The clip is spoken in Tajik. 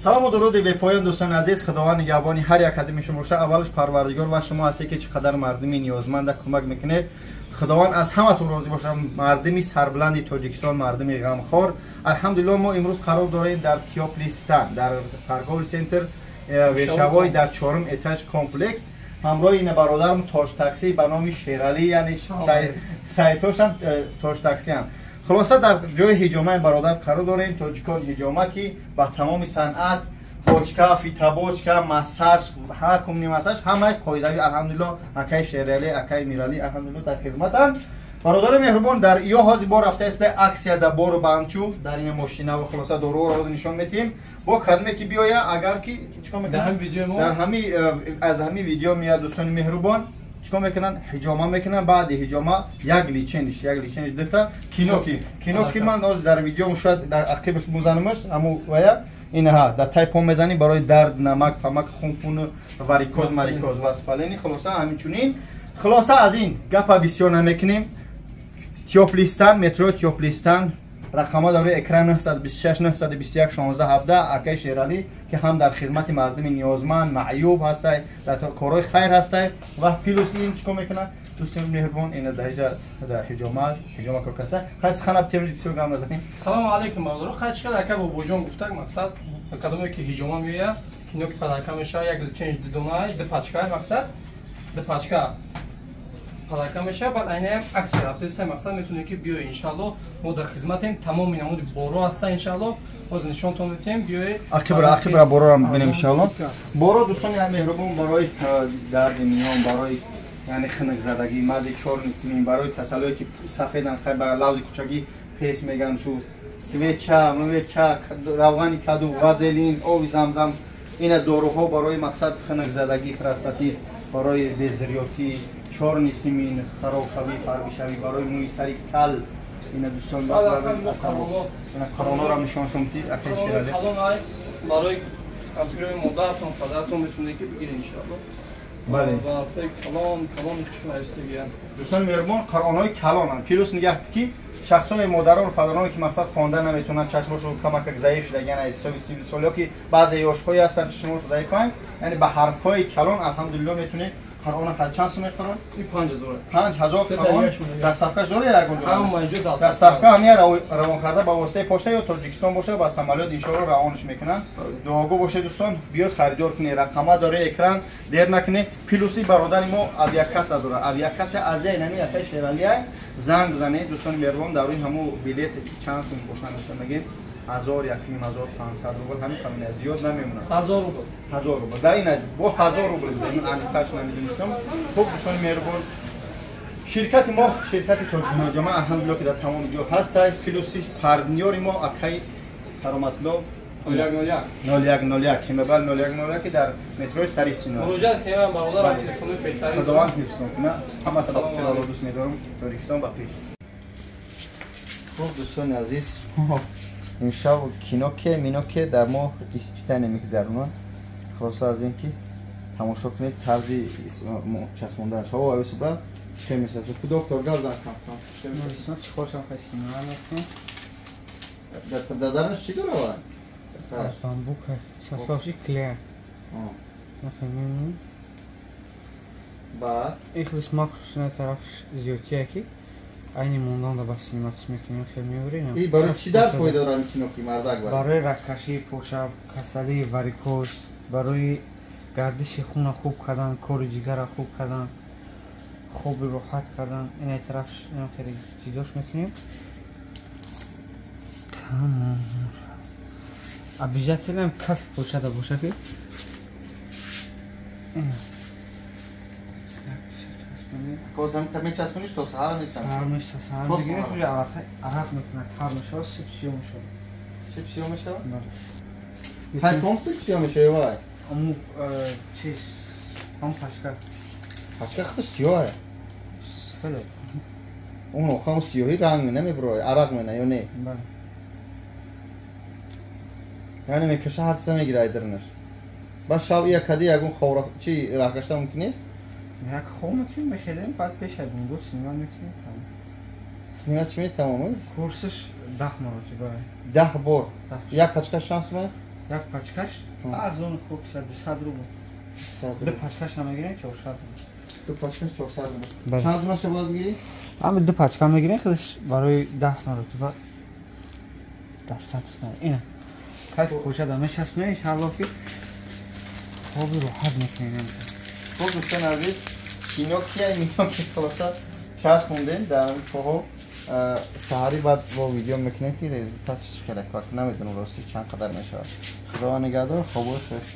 Салому дуруди бепоён дӯстони азиз, Худованд нигаҳбони ҳар як қадами шумо бошад. Аввалаш Парвардигор ва шумо ҳастед, ки чӣ қадар мардуми ниёзманда кӯмак мекунед. Худованд аз ҳаматон розӣ бошад. Мардуми сарбаланди Тоҷикистон, мардуми ғамхор. Алҳамдулиллоҳ, мо имрӯз қарор дорем дар Тёплый Стан, дар торговый центр Вещевой, дар чорум этаж комплекс, ҳамроҳи ина бародарам Тош Такси ба номи Шералӣ, яъне сайтошам Тош Таксиам. Хулоса, дар ҷои ҳиҷомаи бародар қарор дорем. Тоҷикон ҳиҷома, ки ба тамоми санъат, бочка, фитобочка, массаж, ҳар кумни массаж, ҳамаи қоидави. Алҳамдулилло, акаи Шералӣ, акаи Миралӣ, алҳамдулилло, дар хизматанд. Бародари меҳрубон, дар ё ҳозир бо рафта иста аксия да бору банчу дар ина мошинаву. Хулоса, доруҳоро ҳозир нишон метиҳем. Бо кадме ки биёя, агар ки чикор мекунанд, дар ҳами аз ҳами видео меяд, дӯстони меҳрубон, чикор мекунанд? Ҳиҷома мекунанд. Баъди ҳиҷома як лечение ш дута кино ки ман ҳозир дар видео шояд дар ақибаш музанамаш, ҳаму вая инаҳа дар тай по мезанӣ барои дард, намак памак, хунпун, варикоз, марикоз, воспаление. Хулоса, ҳаминчунин. Хулоса, аз ин гапа бисёр намекунем. Тёплый Стан, метро Тёплый Стан, рақамҳо дар рӯи экран: 926 921 16 17. Акаи Шералӣ, ки ҳам дар хизмати мардуми ниёзманд, маъюб ҳастай, дар корҳои хайр ҳастай. Ва плюс ин чикор мекунад, дӯсти меҳрубон? Ина дар дар ҳиҷома аст, ҳиҷома кор каста. Хай, сухана битем, бисёр гап назанем. Салому алайкум, бародаро. Хай, чикар ака Бобоҷон гуфтак, мақсад, кадоме ки ҳиҷома меояд, кино ки подарка мешавад, як лечение дудона, ду пачка, мақсад, ду пачка подарка мешавад. Баъд айнаям аксия рафтеста, мақсад, метавонед ки биёед, иншалло, мо дар хизматем. Тамоми намуди боро ҳаста, иншалло, ҳозир нишонтон метиҳем, биёед. Ақибра, ақибра, борорам бинем, иншалло. Боро, дӯстони меҳрубон, барои дарди миён, барои яъне хунукзадагӣ, мази чёрный тмин, барои касалое ки сафедан, хай, ба лавзи кучагӣ пес меган шу, свеча мвеча, равғани каду, вазелин, оби замзам. Ина доруҳо барои, мақсад, хунукзадагӣ, простатит, барои безриётӣ, чёрный тмин, харобшавӣ, фарбишавӣ, барои мӯи сари кал. Ина, дӯстон, ина қиронорам нишон шумти, акай Шералӣ. Барои ҳамсирои модаратон, падаратон метавонед ки бигиред, иншоалло. Бале. Калон калони хушнавистагиян. Дӯстони меҳрубон, қуръонҳои калонанд. Плюс нигаҳ ки шахсои модарону падароне ки, мақсад, хонда наметавонанд, чашмошон камакак заиф шудагиан, аз ҳисоби 30 сол, ё ки баъзе ёшҳое ҳастанд, чашмошон заифанд, яъне ба ҳарфҳои калон, алҳамдулилло, метавонед қуръона хар. Чанд сум қуръон? 5000. 5000 қуръон. Доставка ш дора ягон ҷо? Доставка ҳамия равон карда ба воситаи почта ё Тоҷикистон боша, ба самолёт, иншоалло, равонш мекунанд. Дуогӯ бошед, дӯстон, биёд, харидор кунед. Рақама дора экран, дер накунед. Плюс и бародари мо авиакасса дора, авиакасса азия инами акаи Шералия. Занг бизанед, дӯстони меҳрубон. Дар рӯи ҳамун билете ки чанд сум бошанд, мегем 1000, 1500 рубл, ҳамин қамина, зиёд намемонад. 1000 рубл. 1000 рубл дар ин аст, бо 1000 рубл аниқтарш намедонистам. Хуб, дӯстони меҳрубон, ширкати мо, ширкати Тоҷикҳиҷома, алҳамдулилло, ки дар тамоми ҷо ҳастай. Плюс и партнёр и мо акаи Кароматло 0101, химабал 0101, ки дар метрои Саритсино. Худованд ҳифзтон кунад. Ҳама сабаб дӯст медорам. Тоҷикистон ба пеш! Хуб, дӯстони азиз, имшаб кино ке мино ке дар мо испытание мегзаронанд. Хулоса, аз ин ки тамошо кунед тарзи часпонданаш. Ҳаво аюсу брат, чӣ мешавад? Доктор, гап зан кам кам. Чӣ хошам? Дадараш чӣ дорава? Бамбука, состав ши клей. Нафаҳмем. Баъд? Ихлис махсус тарафш зиёдтия, ки айни мондан ба снимать мекунем, хел меорем. И барои чӣ дар фоида дорад кино ки, мардак? Барои рагкашии поша, касалии варикоз, барои гардиши хуна хуб кардан, кори ҷигара хуб кардан, хоби роҳат кардан. Ина тарафш хеле ҷидош мекунем, тамом. Обязательно каф пошада боша, ки Козам та мечаспониш, то саҳар нестам. Саҳар неста, саҳар мегирем, уже арақ мекунад, тар мешавад, сиб сиё мешавад. Сиб сиё мешавад? Тай ком сиб сиё мешавад, вай? Аму чиз, ҳам пачка. Пачка худаш сиёҳ. Хеле. Он охам сиёҳи ранг намебурад, арақ мена ё не? Бале. Яъне мекаша, ҳар чиза мегира айдарнаш. Ба шав ия кади ягон ховра чи раҳ гашта мумкин нест? Як хоб мекунем, мехезем, баъд пеш аз бунгуд снимать мекунем. Снимать чи мекунем, тамом? Курсиш 10 маротиба. 10 бор. Як пачка шанс ма? Як пачкаш арзон хуб 200 рубл. Ду пачкаш намегирем, 400 рубл. Ду пачкаш 400 рубл. Чанд донаша бояд бигирӣ? Ҳами ду пачка мегирем, худаш барои 10 маротиба дастат. Ина кайфи кӯча мечаспонем, иншаалло ки хоби роҳат мекунем. Хуб, дӯстони азиз, кинокия миноки хулоса часпондем дар поҳо. Саҳарӣ баъд бо видео мекунем, ки результатш чӣ хеле. Намедонам, ростӣ, чанд қадар мешавад. Худо нигаҳдор, хобои хуш.